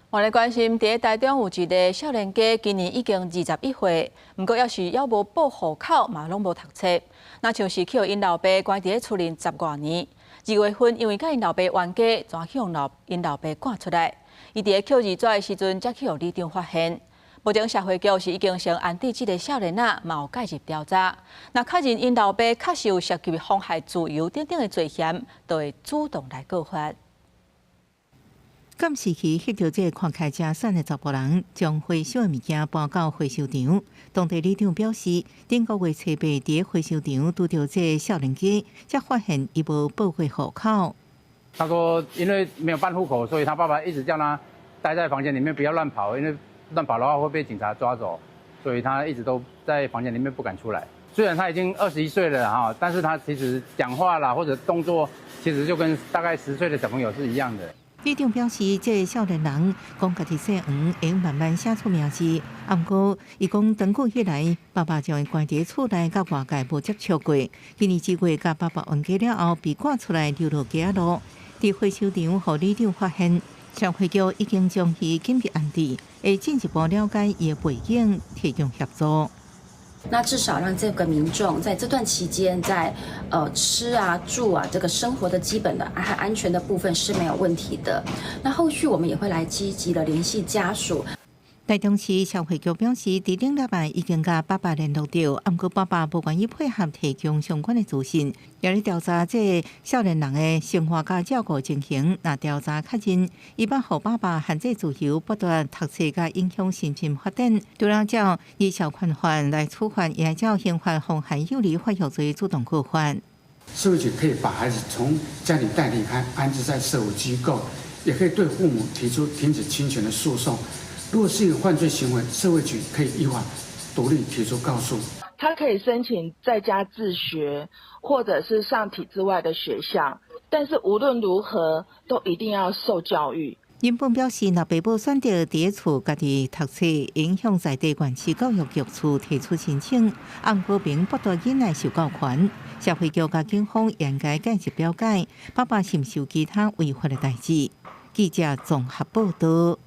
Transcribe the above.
我來關心，佇台中有一个少年家，今年已經21歲，毋過猶是猶無報戶口，嘛攏無讀冊。若像是去予𪜶老爸關佇咧厝裡十外年，2月份因為佮𪜶老爸冤家，怎去予𪜶老爸趕出來。伊佇咧抾字紙的時陣，才去予里長發現。目前社會局是已經先安置這个少年仔，嘛有介入調查。若確認𪜶老爸確實有涉及妨害自由等等的罪嫌，就會主動來告發。監視器翕著這个看起來誠散的查埔人，將回收的物件搬到回收場。當地里長表示，頂個月初八佇回收場拄著這个少年家，才發現伊無報過戶口。他說，因為沒有辦戶口，所以他爸爸一直叫他待在房間裡面，不要亂跑，因為亂跑的話會被警察抓走，所以他一直都在房間裡面不敢出來。雖然他已經21歲了哈，但是他其實講話啦或者動作，其實就跟大概10歲的小朋友是一樣的。里長表示，這个少年人講家己姓黃，會慢慢寫出名字。毋過，伊講長久以來，爸爸將伊關佇厝內，佮外界無接觸過。今年2月，佮爸爸冤家了後，被趕出來流落街仔路。佇回收場予里長發現，社會局已經將伊緊急安置，會進一步了解伊的背景，提供協助。那至少讓這個民眾在這段期間，在吃啊住啊這個生活的基本的還安全的部分是沒有問題的。那後續我們也會來積極的聯繫家屬。台中市社會局表示，佇頂禮拜已經佮爸爸聯絡著，毋過爸爸無願意配合提供相關的資訊，也咧調查這个少年人的生活佮照顧情形。若調查確認，伊捌予爸爸限制自由、剝奪讀冊佮影響身心發展，除了照兒少權法來處罰，也照刑法妨害幼兒發育罪主動告發。社會局可以把孩子從家裡帶離開，安置在社福機構，也可以對父母提出停止侵權的訴訟。如果是一個犯罪行為，社會局可以依法獨立提出告訴。他可以申請在家自學，或者是上體制外的學校，但是無論如何，都一定要受教育。林本表示，若爸母選擇佇厝家己讀冊，應向在地縣市教育局處提出申請，毋過免剝奪囡仔受教權。社會局佮警方應該介入了解，爸爸是毋是有其他違法的代誌。記者綜合報道。